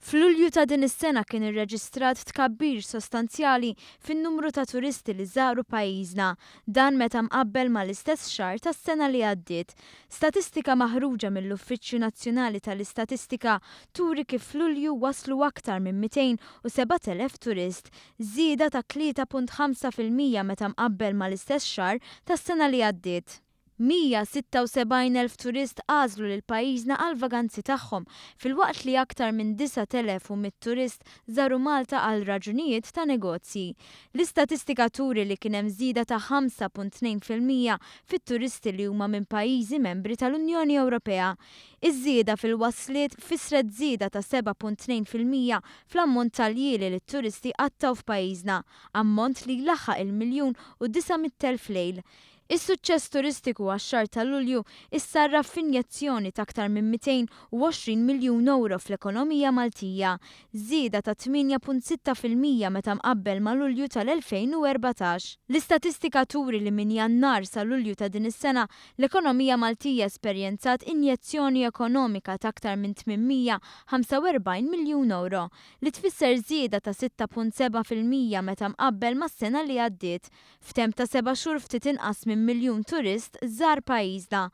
F'Lulju ta' din is-sena kien irreġistrat tkabbir sostanzjali fin-numru ta' turisti li żaru pajjiżna. Dan meta mqabbel mal-istess xahar tas-sena li għaddiet. Statistika maħruġa mill-Uffiċċju Nazzjonali tal-Istatistika turi kif f'Lulju waslu aktar minn 207,000 turist, żieda ta' 3.5% meta mqabbel mal-istess xahar tas-sena li għaddiet. 176,000 turist għażlu lil pajjiżna għall-vaganzi tagħhom, filwaqt li aktar minn 9,100 turist żaru Malta għal raġunijiet ta' negozji. L-istatistika turi li kien hemm żieda ta' 5.2% fit-turisti li huma minn pajjiżi membri tal-Unjoni Ewropea. Iż-żieda fil-wasliet fissret żieda ta' 7.2% fl-ammont ta' ljieli li t-turisti qattgħu f'pajjiżna, ammont li jlaħħaq il-miljun u 900,000 lejl. Is-suċċess turistiku għax-xahar ta' Lulju issarraf f'injezzjoni ta' aktar minn 220 miljun ewro fl-ekonomija Maltija, żieda ta' 8.6% meta mqabbel ma' Lulju tal-2014. L-istatistika turi li minn Jannar sa Lulju ta' din is-sena, l-ekonomija Maltija esperjenzat injezzjoni ekonomika ta' aktar minn 845 miljun ewro, li tfisser żieda ta' 6.7% meta mqabbel mas-sena li għaddiet. F'temp ta' seba' xhur ftit inqas minn miljun turist żar pajjiżna.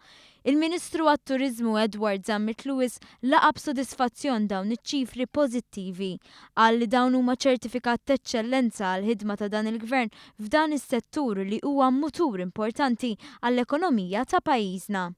Il-Ministru għat-Turiżmu Edward Zammit Lewis laqa' b'sodisfazzjon dawn iċ-ċifri pożittivi. Qal li dawn huma ċertifikat t'eċċellenza għall-ħidma ta' dan il-Gvern f'dan is-settur li huwa mutur importanti għall-ekonomija ta' pajjiżna.